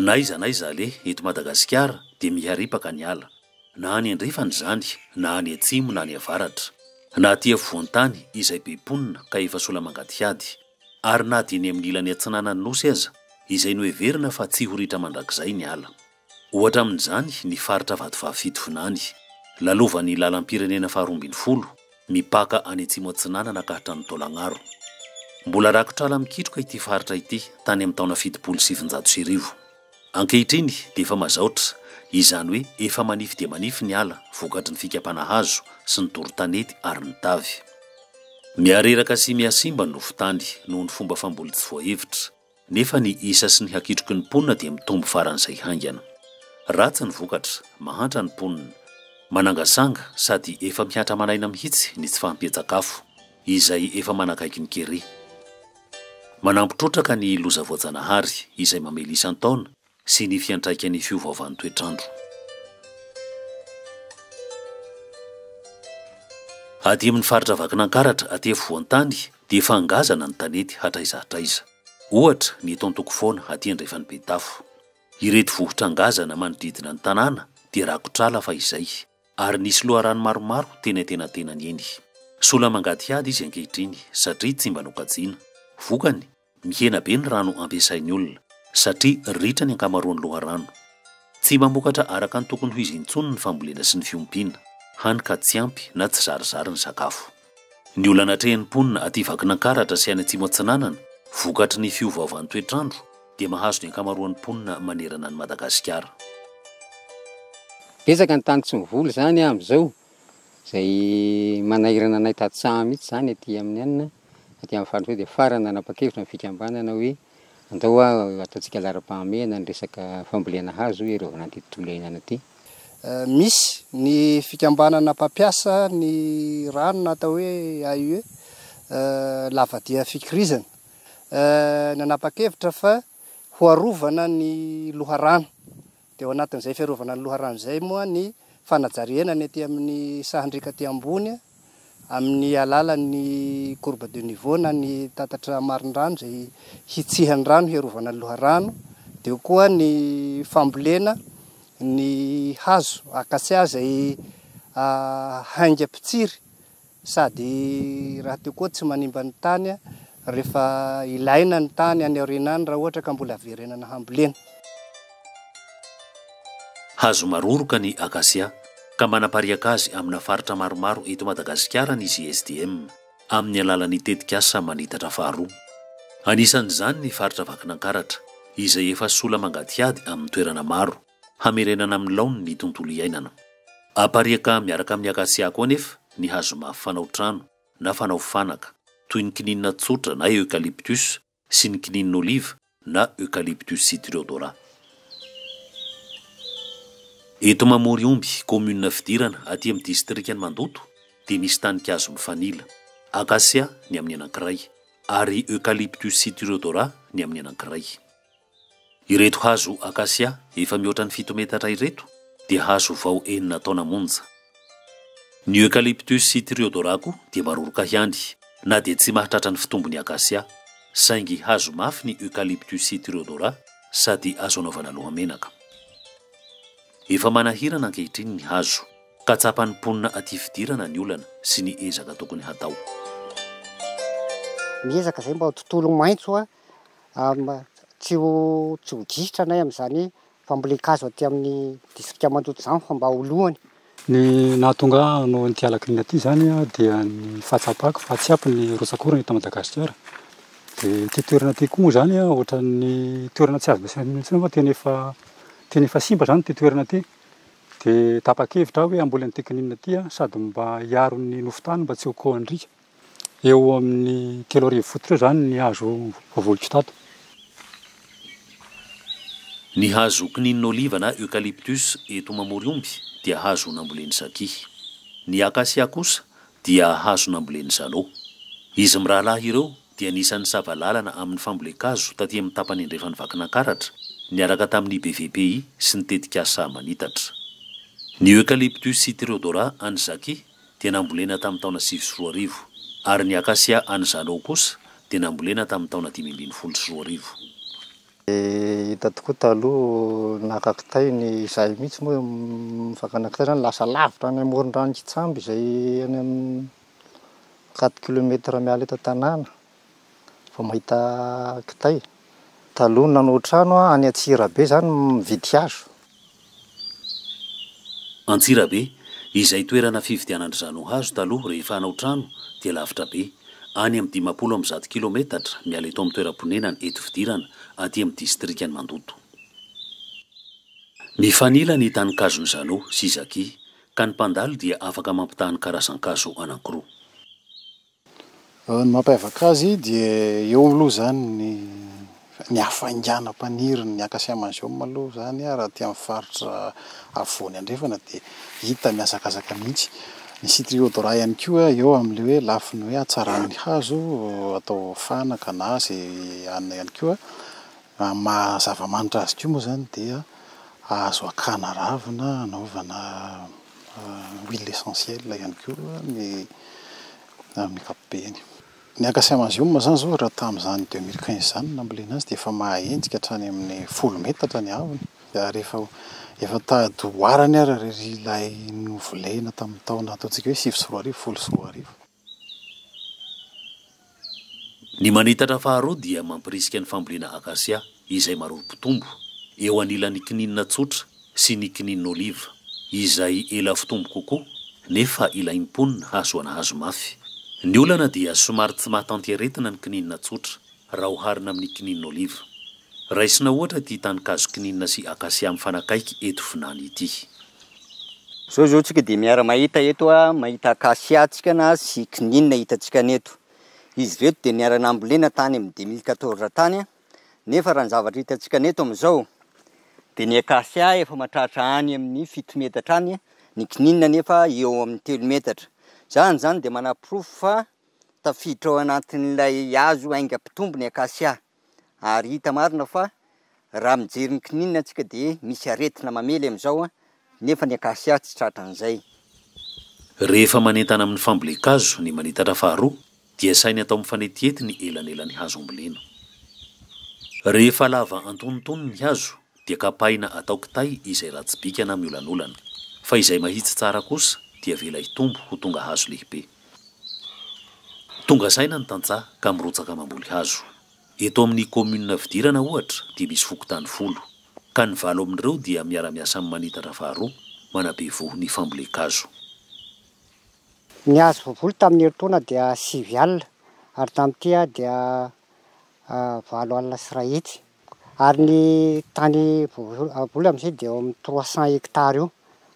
N'aiza n'aiza aleha eto Madagasikara dia miharipaka ny ala. Na any andrefana izany, na any atsimo na any avaratra. Na aty afovoan-tany izay be mponina ka efa sola mangadihady. Ary na dia eny amin'ny ilany atsinanan'ny Nosy aza, izay noheverina fa tsy ho ritra mandrakizay ny ala. Ohatra amin'izany ny faritra Vatovavy Fitovinany, lalovan'ny lalam-pirenena faharoa 12, mipaka any atsimo atsinanana ka hatrany Taolagnaro. Mbola rakotra ala mikitroka ity faritra ity tany amin'ny taona 1970. Ankehitriny dia efa mazaotra, izany hoe efa manify dia manify ny ala vokatry ny fikapana hazo sy ny doro tanety ary ny tavy. Mihareraka sy mihasimba ny nofon-tany noho ny fomba famboly tsy voahevitra. Nefa ny isa sy ny hakitroky ny mponina dia mitombo faran'izay haingana. Ratsy ny vokatra, mahantra ny mponina. Manangasanga sady efa mihatra aman'aina mihitsy ny tsy fahampian-tsakafo, izay efa manakaiky ny kere. Manampy trotraka ny loza voajanahary izay mamely isan-taona sy ny fiantraikan'ny fiovaovan'ny toetr'andro. Aty amin'ny faritra Vakinankaratra aty afovoan-tany dia efa ngazana ny tanety hatraiza hatraiza. Ohatra, ny eto Antokofoana aty andrefan'i Betafo. Ireto vohitra ngazana manodidina ny tanàna dia rakotr'ala fahizay, ary nisy loharano maromaro teny antenatenany eny. Sola mangadihady izy ankehitriny satria tsy mba nokajiana. Vokany, Mihena be ny rano ampiasain'ny olona, satria ritra ny ankamaroan'ny loharano. Tsy mamokatra araka ny tokony ho izy intsony ny fambolena sy ny fiompiana, hany ka tsy ampy na tsy zarizary ny sakafo. Ny olana atrehin'ny mponina aty Vakinankaratra sy any Atsimo Atsinanana, vokatry ny fiovaovan'ny toetr'andro, dia mahazo ny ankamaroan'ny mponina manerana an'i Madagasikara. Betsaka ny tany tsy mivoly izany amin'izao, Izay manahirana anay tantsaha mihitsy izany aty amin'ny anona, aty amin'ny faritra dia farany nanapa-kevitra ny fikambanana hoe andao hoa ataontsika laharam-pahamehana ny resaka fambolena hazo hiarovana an'ity tontolo iainana ity. Misy ny fikambanana mpampiasa ny rano na atao hoe AUE, Lavadia Fikirizana, nanapa-kevitra fa ho arovana ny loharano. Dia ao anatin'izay fiarovana ny loharano izay moa ny fanajariana ny aty amin'ny sahan-driaka aty ambony amin'ny alalan'ny courbe de niveau na ny tatatra marin-drano izay hitsihan'ny rano hiarovana ny loharano. Dia eo koa ny fambolena ny hazo acacia izay haingam-pitsiry Sady rahateo koa tsy manimba ny tany rehefa ilaina ny tany any aoriana any raha ohatra ka mbola averenana hambolena. Hazo maroroka ny Acacia, ka manapariaka azy amina faritra maromaro eto Madagasikara ny GSDM, amin'ny alalan'ny tetikasa Manitatra faharoa. Anisan'izany ny faritra Vakinankaratra, izay efa sola mangadihady amin'ny toerana maro. Hamerenana amin'ny laoniny ny tontolo iainana. Apariaka miaraka amin'ny acacia koa anefa ny hazo mafy fanao trano na fanao fanaka, toy ny kininina tsotra na eucalyptus sy ny kininina oliva na eucalyptus citriodora. Eto Mamoriomby, kaominina Fidirana, aty amin'ny distrikan'i Mandoto, dia misy taninkazo mifanila, acacia ny amin'ny anankiray, ary eucalyptus citriodora ny amin'ny anankiray. Ireto hazo acacia efa mihoatra ny fito metatra ireto dia hazo vao enina taona monja. Ny Eucalyptus citriodora koa dia maroroka ihany, na dia tsy mahatratra ny fitombon'ny acacia, saingy hazo mafy ny Eucalyptus citriodora sady azo anaovana lohamenaka. Efa manahirana ankehitriny ny hazo, ka tsapan'ny mponina aty fidirana ny olana sy ny ezaka tokony hatao. Miezaka izay mba ho tontolo maitso Tsy ho tsy ho gisitra anay amin'izany fambolen-kazo aty amin'ny distrika Mandoto izany fa mba ho lohany. Ny nahatonga ahy hanao an'ity alakilina ity izany dia ny fahatsapako fa tsy ampy ny rotsak'orana eto Madagasikara. Dia ity toerana ity koa moa izany ohatran'ny toerana tsy azo nasiana intsony fa tena efa tena efa simba izany ity toerana ity. Dia tapa-kevitra aho hoe hamboly an'ity kininina ity sady mba hiaro ny nofon-tany mba tsy ho koan-driaka. Eo amin'ny 3000 fototra eo izany ny hazo voavoliko tato. Ny hazo kininina oliva na eucalyptus eto Mamoriomby dia hazo nambolen'i Zaki. Ny acacia kosa dia hazo nambolen'i Zano. Izy mirahalahy ireo dia anisan'ny sava lalana amin'ny fambolen-kazo taty amin'ny tapany andrefan'i Vakinankaratra niaraka tamin'ny BVPI sy ny tetikasa Manitatra. Ny Eucalyptus citriodora an'i Zaki dia nambolena tamin'ny taona 2009, ary ny Acacia an'i Zano kosa dia nambolena tamin'ny taona 2015. Hita tokoa taloha naka kitay ny izahay mihitsy moa ny fakana kitay zany lasa lavitra any amoron-drano Kitsamby izay any amin'ny quatre kilomètre miala eto an-tanàna vao mahita kitay. Taloha nanao trano any Antsirabe zany mividy hazo. Antsirabe, izay toerana fividianan-dry Zano hazo taloha rehefa hanao trano dia lavitra be, any amin'ny 150 kilometatra miala eto amin'ny toeram-ponenana eto Fidirana aty amin'ny distrikan'i Mandoto. Mifanila ny tanin-kazon'i Zano sy Zaki ka ny mpandalo dia afaka mampitaha ny karazan-kazo anankiroa. Ny mampiavaka azy dia eo aloha izany ny ny hafainganam-panirin'ny Acacia mangium aloha izany raha aty amin'ny faritra afovoany andrefana dia hita mihazakazaka mihitsy. Ny Citriodora ihany koa eo amin'ilay hoe lafiny hoe hatsaran'ny hazo atao fanaka na izay hanina ihany koa. Amin'ny maha zava-manitra azy koa moa izany dia azo akana ravina anaovana huile essentielle ihany koa ny amin'ny ankapobeny. Ny Acacia mangium izany izao raha tamin'izany 2015 izany no nambolena azy dia efa mahahenjika hatrany amin'ny folo metatra ny haavony ary efa efa tady oharany ary ry ilay novolena tamin'ny taona ataontsika hoe 2009, 2010. Ny manitatra faharoa dia mampirisika ny fambolena acacia izay maroro-pitombo, eo anilan'ny kininina tsotra sy ny kininina oliva, izay ela fitombo kokoa nefa ilain'ny mponina hahazoana hazo mafy. Ny olana dia somary tsy mahatanty aretina ny kininina tsotra raha oharina amin'ny kininina oliva. Raisina ohatra ity tanin-kazo kininina sy acacia mifanakaiky eto Vinany ity. Zao zao tsika dia miara mahita eto a, mahita acacia tsika na sy kininina hitantsika ny eto. Izy ireto dia niara nambolena tany amin'ny 2014 tany a, nefa raha ny zavatra hitantsika ny eto amin'izao dia ny acacia efa mahatratra any amin'ny 7 metatra any, ny kininina nefa eo amin'ny 3 metatra. Zany zany dia manaporofo fa tafiditra ao anatin'ilay hazo haingam-pitombo ny acacia. Ary hita marina fa raha mijery ny kininina antsika dia misy aretina mamely amin'izao nefa ny acacia tsy tratran'izay. Rehefa manentana amin'ny fambolen-kazo ny manitatra faharoa dia sainy atao mifanetiety ny elanelan'ny hazo ambolena. Rehefa lava antonontonony ny hazo dia kapaina atao kitay izay ratsy bika na miolanolana, fa izay mahitsy tsara kosa dia avela hitombo ho tonga hazo lehibe. Tonga saina ny tantsaha ka mirotsaka mamboly hazo. Eto amin'ny commune Fidirana ohatra dia misy fokontany 10, ka ny 8 amin'ireo dia miara-miasa amin'ny manitatra faharoa manabe voho ny fambolen-kazo. Ny hazo voavoly tamin'ny herintaona dia 9 alina ary tamin'ity dia 108 000. Ary ny tany voavoly amin'izay dia eo amin'ny 300 hectares eo,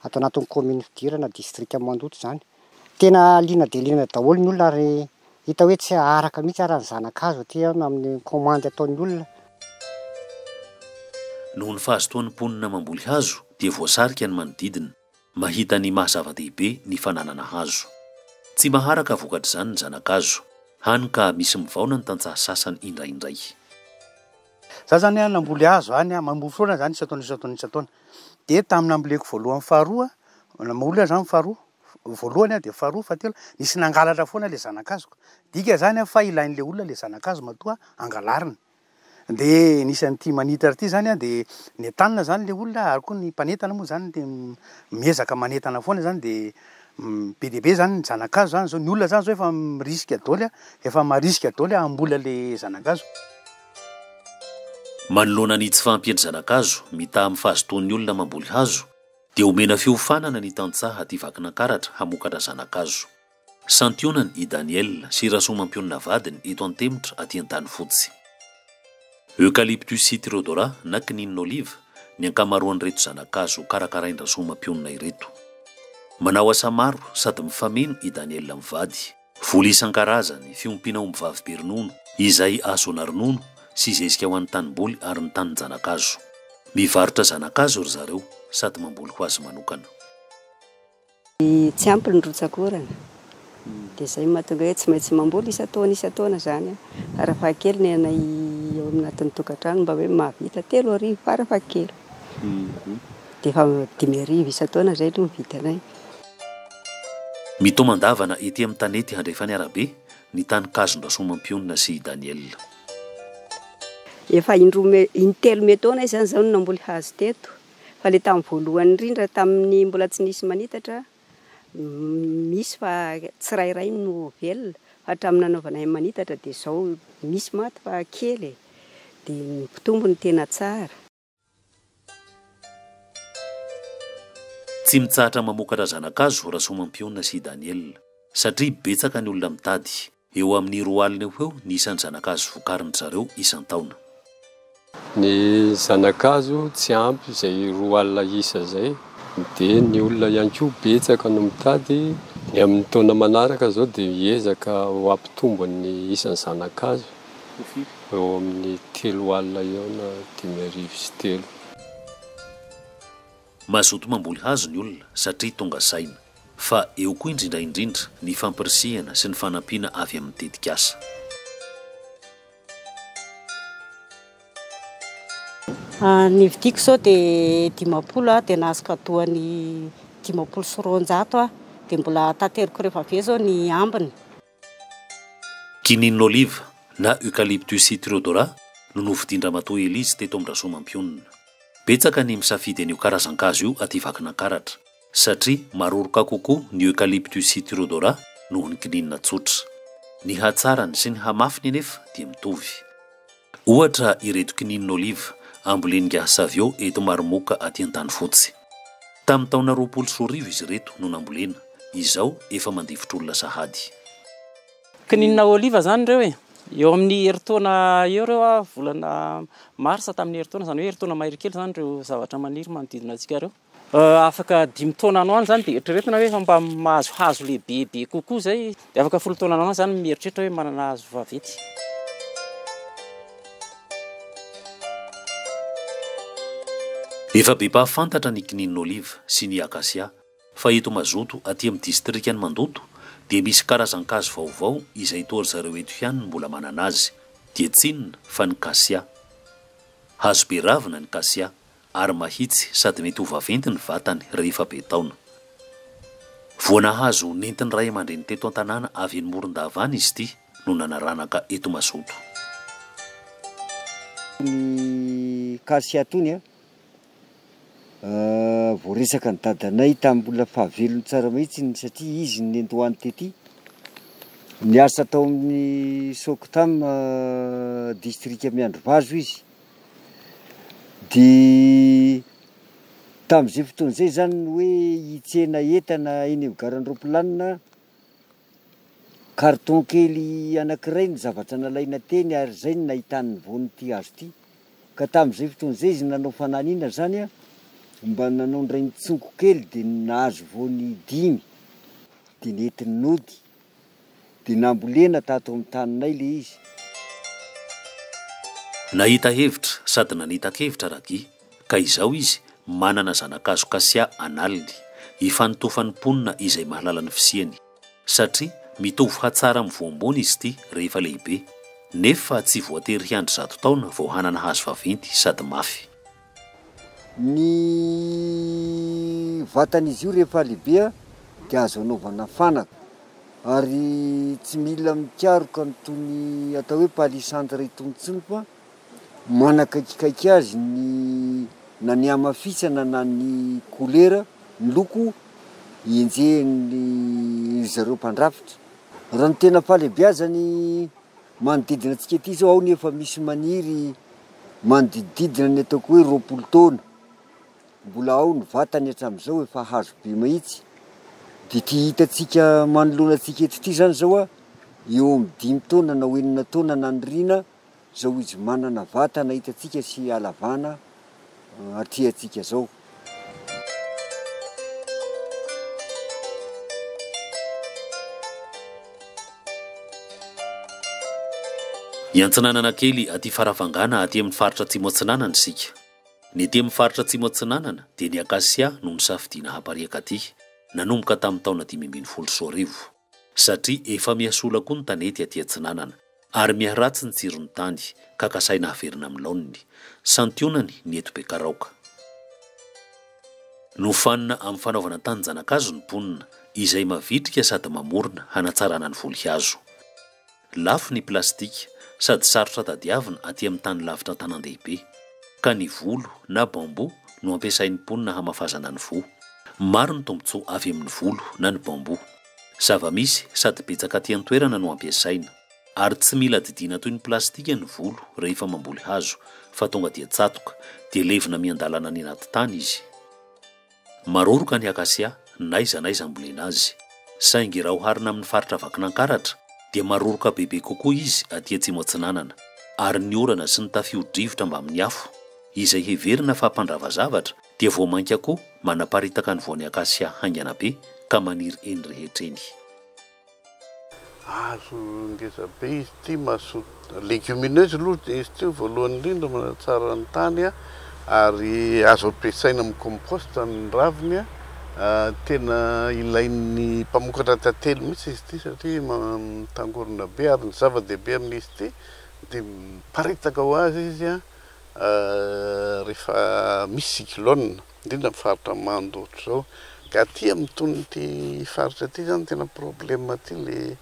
ato anatin'ny commune Fidirana, district Mandoto izany. Tena liana dia liana daholo ny olona ary hita hoe tsy araka mihitsy ary ny zana-kazo aty amin'ny commande ataon'ny olona. Noho ny fahazotoan'ny mponina mamboly hazo dia voasarika ny manodidina, mahita ny maha zava-dehibe ny fananana hazo. Tsy maharaka vokatr'izany ny zana-kazo, hany ka misy mivaona ny tantsaha sasany indraindray. Za zany a namboly hazo zany a, mamboly foana zany isan-taona isan-taona isan-taona. Dia tamin'ny namboleko voalohany faharoa, namboly aho zany faharoa, voalohany aho dia faharoa, fahatelo, nisy nangalatra foana ilay zana-kazoko. Dika zany a fa ilain'ilay olona ilay zana-kazo matoa angalariny. Dia nisy an'ity manitatra ity zany a, dia nentanina zany ilay olona ary koa ny mpanentana moa zany dia miezaka manentana foana zany dia be dia be zany ny zana-kazo zany zao, ny olona zany zao efa mirisika daholo a, efa marisika daholo hamboly an'ilay zana-kazo. Manoloana ny tsy fahampian'ny zana-kazo mitaha amin'ny fahazotoan'ny olona mamboly hazo dia omena fiofanana ny tantsaha aty Vakinankaratra hamokatra zana-kazo. Santionany i Daniel sy Rasoamampionona vadiny eto Antemitra aty Antanifotsy. Eucalyptus citriodora na kininina olive ny ankamaroan'ireto zana-kazo karakarain-dRasoamampionona ireto. Manao asa maro sady mifameno i Daniel mivady. Voly isan-karazany, fiompiana ombivavy be ronono, izay ahazoana ronono sy zezika ho an'ny tanimboly ary ny tanin-janakazo. Mivarotra zanakazo ry zareo sady mamboly ho azy manokana. Tsy ampy ny rotsak'orana, dia izay no mahatonga hoe tsy maintsy mamboly isan-taona isan-taona izany aho. Farafahakeliny anay ao anatin'ny tokantrano mba hoe mahavita 3000 farafahakeliny. Dia efa 5000 isan-taona izay aloha ny vidinay. Mitomandavana ety amin'ny tanety handrefa ny arabe ny taninkazon-dRasoamampionona sy i Daniel. Efa indroa, intelo miataona izany izao no namboly hazo teto. Fa ilay tamin'ny voalohany indrindra tamin'ny mbola tsy nisy manitatra, misy fa tsirairay no velona. Fa hatramin'ny nanaovanay manitatra dia izao misy maty fa kely e. Dia ny mpitombo no tena tsara. Tsy mitsahatra mamokatra zana-kazo Rasoamampionona sy i Daniel, satria betsaka ny olona mitady. Eo amin'ny 20 eo ho eo ny isan'ny zana-kazo vokarin-dry zareo isan-taona. Ny zana-kazo tsy ampy izay 20 isa izay, dia ny olona ihany koa betsaka no mitady. Ny amin'ny taona manaraka izao dia hiezaka ho hampitombo ny isan'ny zana-kazo eo amin'ny 30 eo na 5300. Mazoto mamboly hazo ny olona satria tonga saina. Fa eo koa indrindra indrindra ny fampirisihana sy ny fanampiana avy amin'ny tetikasa. Ny vidiko izao dia 50 dia nahazo cadeau an'ny 250 aho dia mbola tateriko rehefa avy eo izao ny ambiny. Kininina oliva na Eucalyptus citriodora no novidian-dRamatoa Elise teto Ambodrasoamampionona. Betsaka ny misafidy an'io karazan-kazo io aty Vakinankaratra, satria maroroka kokoa ny Eucalyptus citriodora noho ny kininina tsotra. Ny hatsarany sy ny hamafiny anefa dia mitovy. Ohatra ireto kininina oliva ambolen'ingahy Savio eto Maromoka aty Antanifotsy. Tamin'ny taona 2020 izy ireto no nambolena, izao efa mandifotr'olona sahady. Kininina oliva izany ireo e! Eo amin'ny herintaona eo ireo, volana marsa tamin'ny herintaona, izany hoe herintaona mahery kely izany ireo zavatra maniry manodidina antsika ireo. Afaka dimy taona any ho any izany dia eritreretina hoe efa mba mahazo hazo lehibebe kokoa izay, dia afaka folo taona any ho any izany mieritreritra hoe manana hazo vaventy. Efa be mpahafantatra ny kininina oliva sy ny acacia. Fa eto Mazoto aty amin'ny distrikan'i Mandoto dia misy karazan-kazo vaovao izay toa ry zareo eto ihany no mbola manana azy, dia tsy inona fa ny kasia. Hazo be ravina ny kasia ary mahitsy sady mety ho vaventy ny vatany rehefa be taona. Voanahazo nentin'ny ray aman-dreny teto an-tanàna avy eny Morondava any izy ity no nanaranaka eto Mazoto. Ny kasia tony a, Voaresaka ny dadanay tamin'ny mbola fahavelony tsara mihitsy satria izy no nendohany tety. Niasa tao amin'ny Soctam distrika Miandrivazo izy. Dia tamin'izay fotoana izay izany ny hoe hitsena entana eny amin'ny garan'ny ropilanina, carton kely anankiray ny zavatra nalaina teny ary izay no nahitany ny voan'ity hazo ity. Ka tamin'izay fotoana izay izy nanao fananina izany an, mba nanao indray nitsongo kely dia nahazo voany dimy, dia nentiny nody, dia nambolena tato amin'ny taninay ilay izy. Nahita hevitra sady nanita-kevitra Raguy, ka izao izy manana zana-kazo kasia an'aliny, ifantofan'ny mponina izay mahalala ny fisiany. Satria mitovy hatsara amin'ny voamboana izy ity rehefa lehibe, nefa tsy voatery hiandry 100 taona vao hanana hazo vaventy sady mafy. Ny vatan'izy io rehefa lehibe dia azo anaovana fanaka ary tsy mila mikaroka an'itony atao hoe palissandre itony intsony fa Manakaikikaiky azy ny na ny hamafisana na ny kolera, ny loko enjehin'ny ry zareo mpandrafitra. Raha ny tena fahalebiazany manodidina antsika aty izao, ao ny efa misy maniry manodidididina ny ataoko hoe 20 taona, mbola ao ny vatany hatramin'izao efa hazo be mahitsy. Dia ity hitantsika manoloana antsika eto ity izany izao, eo amin'ny dimy taona na ho enina taona naniriana, Zao izy manana vatana hitantsika sy halavana atrehantsika zao. Hiantsinanana kely aty Farafangana aty amin'ny faritra Atsimo Atsinanana isika. Ny aty amin'ny faritra Atsimo Atsinanana dia ny Acacia no nosafidiana hapariaka aty, nanomboka tamin'ny taona 2015. Satria efa mihasola koa ny tanety aty atsinanana, ary miharatsy ny tsiron'ny tany, ka kasaina haverina amin'ny laoniny. Santionany ny eto Bekaraoka. Nofanina amin'ny fanaovana tanin-janakazo ny mponina, izay mavitrika sady mamorona hanatsarana ny voly hazo. Lafo ny plastika, sady sarotra tadiavina aty amin'ny tany lavitra an-tanan-dehibe. Ka ny volo na bambou no ampiasain'ny mponina hamafazana ny voa. Maro ny tombontsoa avy amin'ny volo na ny bambou. Zava-misy sady betsaka aty an-toerana no ampiasaina. Ary tsy mila didiana toy ny plastika ny volo rehefa mamboly hazo fa tonga dia tsatoka, dia levona miandalana any anaty tany izy. Maroroka ny acacia n'aiza n'aiza ambolena azy. Saingy raha oharina amin'ny faritra Vakinankaratra dia maroroka bebe kokoa izy aty atsimo atsinanana. Ary ny orana sy ny tafio-drivotra mbamin'ny afo, izay heverina fa mpandrava zavatra, dia vao mainka koa manaparitaka ny voan'ny acacia haingana be ka maniry eny rehetra eny. Hazo ngeza be izy ity, mahasoa légumineuse aloha izy ity voalohany indrindra manatsara ny tany ary azo ampiasaina amin'ny compost ny raviny, tena ilain'ny mpamokatra tantely mihitsy izy ity satria mitangorona be ary ny zava-dehibe amin'izy ity dia miparitaka ho azy izy rehefa misy cyclone, indrindra amin'ny faritra mando ohatr'izao. Ka aty amin'itony faritra ity zany tena problème aty le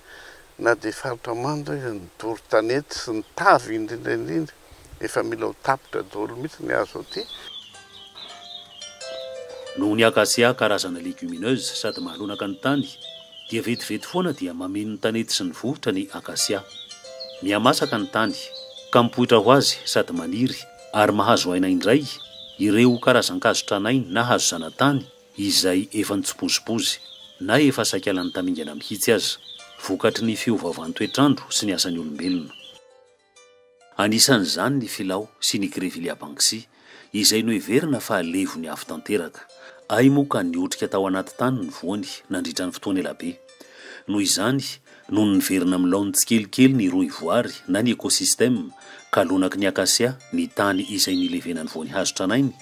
na dia faritra mando aza ny doro tanety sy ny tavy indrindra indrindra efa mila ho tapitra daholo mihitsy ny hazo aty. Noho ny acacia karazana légumineuse sady mahalonaka ny tany dia vetivety foana dia mameno ny tanety sy ny vohitra ny acacia. Mihamasaka ny tany, ka mipoitra ho azy sady maniry ary mahazo aina indray ireo karazan-kazo tranainy na hazo zanatany izay efa nitsipozipozy na efa saika lany tamingana mihitsy aza, vokatry ny fiovaovan-toetr'andro sy ny asan'ny olombelona. Anisan'izany ny filao sy ny Grevillea banksii, izay noheverina fa levon'ny afo tanteraka. Hay moa ka niotrika tao anaty tany ny voany nandritra ny fotoana elabe. Noho izany, nony niverina amin'ny laoniny tsikelikely ny rohivoary na ny écosystème, ka lonaky ny acacia ny tany izay nilevenan'ny voany hazo tranainy,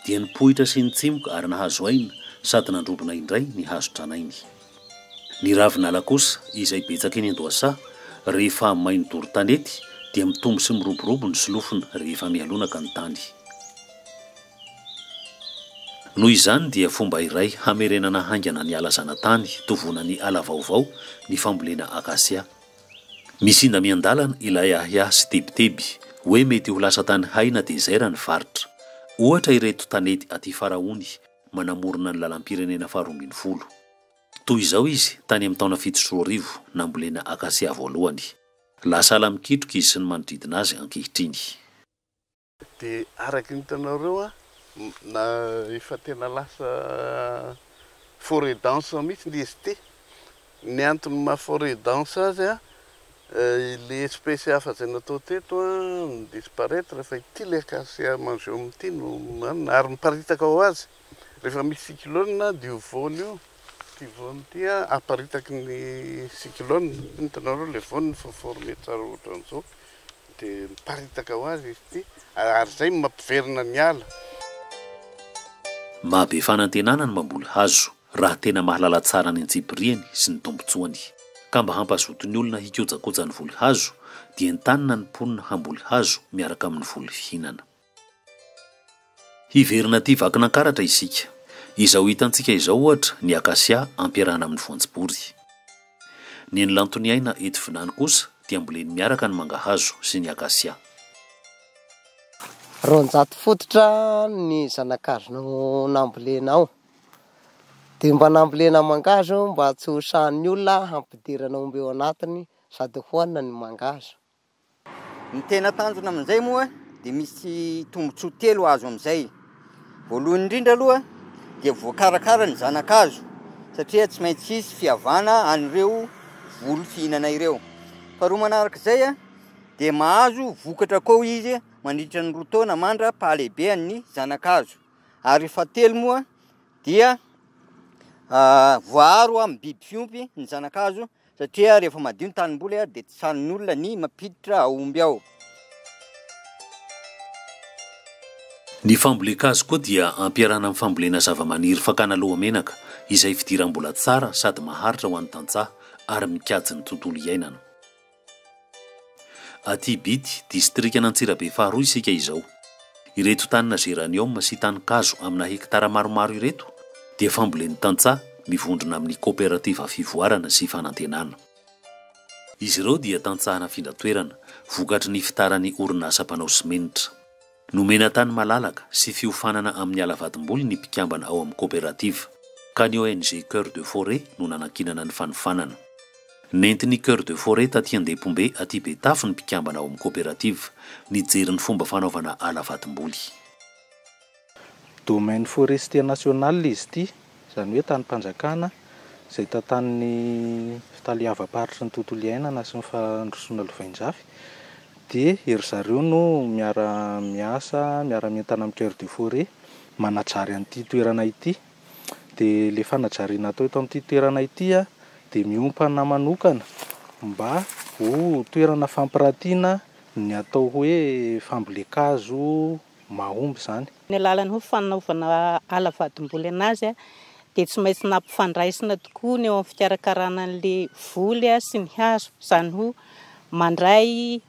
dia nipoitra sy nitsimoka ary nahazo aina sady nandrobona indray ny hazo tranainy. Ny ravinala kosa, izay betsaka eny an-dohasaha, rehefa may ny doro tanety, dia mitombo sy miroborobo ny solofony rehefa mihalonaka ny tany. Noho izany dia fomba iray hamerenana haingana ny ala zanatany tovonan'ny ala vaovao ny fambolena acacia. Misinda miandalana ilay ahiahy sy tebiteby hoe mety ho lasa tany hay na dezera ny faritra. Ohatra ireto tanety aty Farahony manamorona ny lalam-pirenena faharoa ambin'ny folo. Toy izao izy tany amin'ny taona 2007 nambolena acacia voalohany. Lasa ala mikitroka izy sy ny manodidina azy ankehitriny. Dia araka ny hitanareo an, na efa tena lasa forêt dense mihitsy izy ity. Ny antony maha forêt dense azy an, ilay espèce hafa izay natao teto an, mi-disparaître fa ity ilay acacia mangium ity no ary miparitaka ho azy. Rehefa misy cyclone dia io voany io, ity voany ity an, aparitaky ny cyclone. Hitanareo ilay voany efa former tsara ohatran'izao. Dia miparitaka ho azy izy ity ary izay no mampiverina ny ala. Mahabe fanantenana ny mamboly hazo raha tena mahalala tsara ny antsipiriany sy ny tombontsoany. Ka mba hampazoto ny olona hikojakoja ny voly hazo dia entanina ny mponina hamboly hazo miaraka amin'ny voly fihinana. Hiverina aty Vakinankaratra isika. Izao hitantsika izao ohatra ny acacia ampiarahana amin'ny voanjobory. Ny eny Lantoniaina eto Vinany kosa dia amboleny miaraka ny mangahazo sy ny acacia. 200 fototra ny zana-kazo nambolenao. Dia mba nambolena mangahazo mba tsy ho sahan'ny olona hampidirana omby ao anatiny sady hohanina ny mangahazo. Ny tena tanjona amin'izay moa dia misy tombontsoa telo azo amin'izay. Voalohany indrindra aloha dia voakarakara ny zana-kazo satria tsy maintsy hisy fiavana an'ireo voly fihinana ireo. Faharoa manarak'izay dia mahazo vokatra koa izy mandritra ny 2 taona mandra-pahalehibean'ny zana-kazo. Ary fahatelo moa dia voaaro amin'ny biby fiompy ny zana-kazo satria rehefa madio ny tanimboly dia tsy sarin'ny olona ny mampiditra aomby ao. Ny fambolen-kazo koa dia ampiarahana amin'ny fambolena zavamaniry fakana lohamenaka izay fidiram-bola tsara sady maharitra ho an'ny tantsaha ary mikajy ny tontolo iainana. Aty Bity, distrikan'Antsirabe faharoa isika izao. Ireto tanina geranium sy tanin-kazo amina hektara maromaro ireto dia fambolen'ny tantsaha mivondrona amin'ny kaoperativa Fivoarana sy Fanantenana. Izy ireo dia tantsaha nafindra toerana, vokatry ny fitaran'ny orinasa mpanao simenitra. Nomena tany malalaka sy fiofanana amin'ny ala vadimboly ny mpikambana ao amin'ny koperativa, ka ny ONG Coeur de Forêt no nanankinana ny fanofanana. Nentin'ny Coeur de Forêt taty Andepombe aty Betafo ny mpikambana ao amin'ny koperativa, nijery ny fomba fanaovana ala vadimboly. Domaine forestier national izy ity, izany hoe tanim-panjakana izay tantanin'ny fitaleavam-paritry ny tontolo iainana sy ny fandrosoana lovainjafy, dia ery zareo no miara-miasa, miara-mientana amin'ny Coeur de Forêt manajary an'ity toerana ity. Dia ilay fanajariana atao eto amin'ity toerana ity dia miompana manokana mba ho toerana fampiratiana ny atao hoe fambolen-kazo mahomby izany. Ny alalan'ny ho fanaovana ala vadimboly anazy dia tsy maintsy nampifandraisina tokoa ny eo amin'ny fikarakarana an'ilay voly sy ny hazo. Izany hoe mandray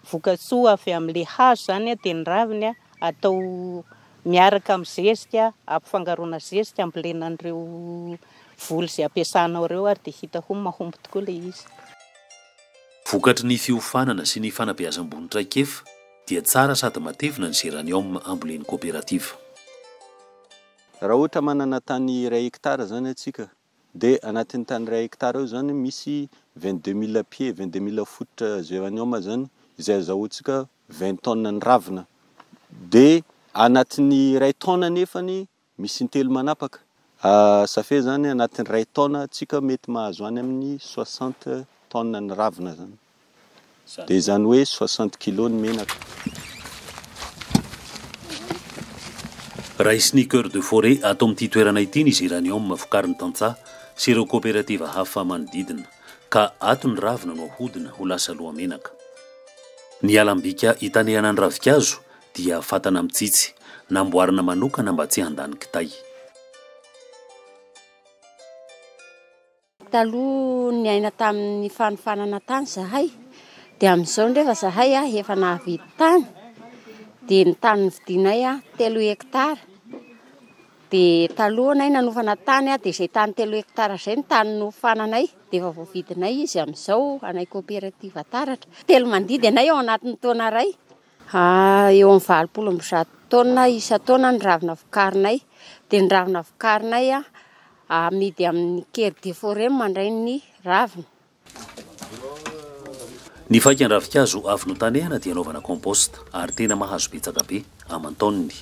vokatsoa avy amin'ilay hazo izany dia ny raviny atao miaraka amin'ny zezika, ampifangaroana zezika ambolena an'ireo voly izay ampiasanao ireo ary dia hita ho mahomby tokoa ilay izy. Vokatry ny fiofanana sy ny fanabeazam-boho ny traikefa dia tsara sady matevina ny geranium ambolen'ny koperativa. Raha ohatra manana tany iray hectare zany antsika dia anatin'ny tany iray hectare io zany misy 22000 pieds, 22000 foot geranium zany izay azahoantsika 20 tonnes ny ravina. Dia anatin'ny iray taona nefany misy intelo manapaka. Ça fait zany anatin'ny iray taona tsika mety mahazo any amin'ny 60 tonnes ny ravina zany. Dia izany hoe 60 kilos ny menaka. Raisin'ny Coeur de Forêt ato amin'ity toerana ity ny geranium vokarin'ny tantsaha sy ireo koperativa hafa manodidina, ka ato ny ravina no ahodina ho lasa lohamenaka. Ny alambika itanehana ny ravinkazo dia fatana mitsitsy, namboarina manokana mba tsy handany kitay. Taloha niaina tamin'ny fanofanana tany zahay, dia amin'izao ndrefa zahay efa nahavidy tany, dia ny tany novidianay telo hectare, dia taloha anay nanofana tany dia izay tany telo hectare izay ny tany nofananay, dia efa voavidinay izy amin'izao anay coopérative Taratra. Telo mandidy anay ao anatin'ny taona iray. Eo amin'ny 180 taonina isan-taona ny ravina vokarinay, dia ny ravina vokarinay amidy amin'ny Coeur de Forêt mandray ny ravina. Ny faikan-dravinkazo avy notanehana dia anaovana compost ary tena mahazo betsaka be, aman-taoniny.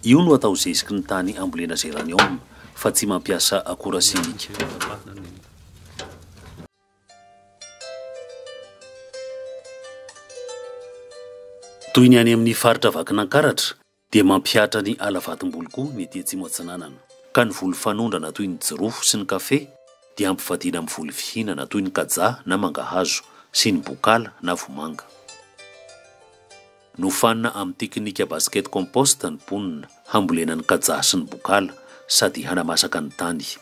Io no atao zeziky ny tany ambolena geranium fa tsy mampiasa akora simika. Toy ny any amin'ny faritra Vakinankaratra dia mampihatra ny ala vatom-bolo koa ny ety Atsimo Atsinanana, ka ny voly fanondrana toy ny jirofo sy ny kafe dia ampivadiana amin'ny voly fihinana toy ny kajaha na mangahazo sy ny bokala na vomanga. Nofanina amin'ny teknika basket compost ny mponina hambolena ny kajaha sy ny bokala sady hanamasaka ny tany.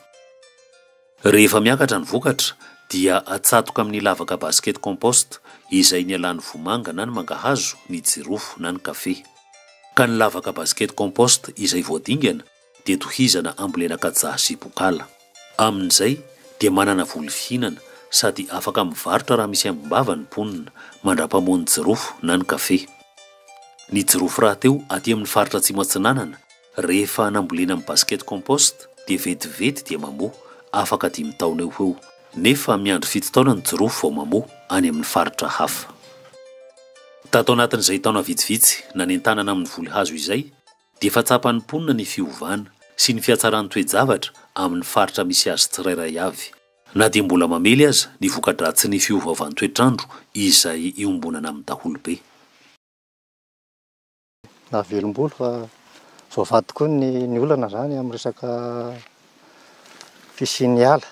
Rehefa miakatra ny vokatra dia atsatoka amin'ny lavaka basket compost izay nialan'ny vomanga na ny mangahazo, ny jirofo na ny kafe. Ka ny lavaka basket compost izay voadingana dia tohizana ambolena kajaha sy bokala. Amin'izay dia manana voly fihinana sady afaka mivarotra raha misy ambim-bava ny mponina mandra-pamoa ny jirofo na ny kafe. Ny jirofo rahateo aty amin'ny faritra Atsimo Atsinanana Rehefa nambolena amin'ny basket compost dia vetivety dia mamoa, afaka dimy taona eo ho eo. Nefa miandry fito taona ny jirofo vao mamoa any amin'ny faritra hafa. Tato anatin'izay taona vitsivitsy nanentanana amin'ny voly hazo izay dia efa tsapan'ny mponina ny fiovana sy ny fihatsaran'ny toe-javatra amin'ny faritra misy azy tsirairay avy, na dia mbola mamely aza ny voka-dratsin'ny fiovaovan'ny toetr'andro izay iombonana amin'ny daholobe. Nahavelom-bolo fa voavaha tokoa ny ny olana izany amin'ny resaka fisian'ny ala.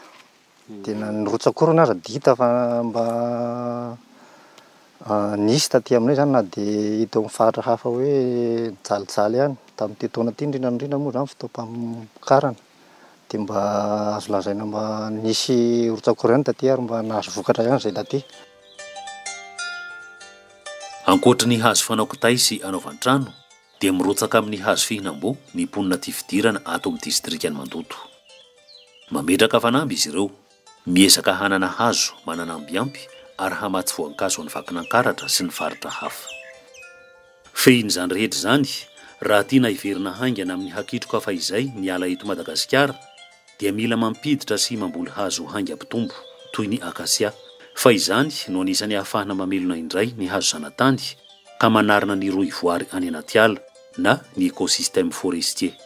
Dia na ny rotsak'orana aza dia hita fa mba nisy taty aminay izany na dia hita ao amin'ny faritra hafa hoe nijalijaly ihany. Tamin'ity taona ity indrindra indrindra moa izany fotoam-pamokarana dia mba azo lazaina mba nisy rotsak'orana ihany taty ary mba nahazo vokatra ihany izahay taty. Ankoatry ny hazo fanao kitay sy anaovan-trano dia mirotsaka amin'ny hazo fihinam-boa ny mponina tia fidirana ato amin'ny distrikan'i Mandoto. Mametraka fanamby izy ireo, miezaka hanana hazo manana amby ampy ary hamatsy voankazo an'i Vakinankaratra sy ny faritra hafa. Fehin'izany rehetra izany, raha tiana hiverina haingana amin'ny hakitroka fahizay ny ala eto Madagasikara dia mila mampiditra sy mamboly hazo haingam-pitombo toy ny acacia fa izany no anisan'ny ahafahana mamelona indray ny hazo zanatany ka manarina ny rohivoary any anaty ala na ny écosystème forestier.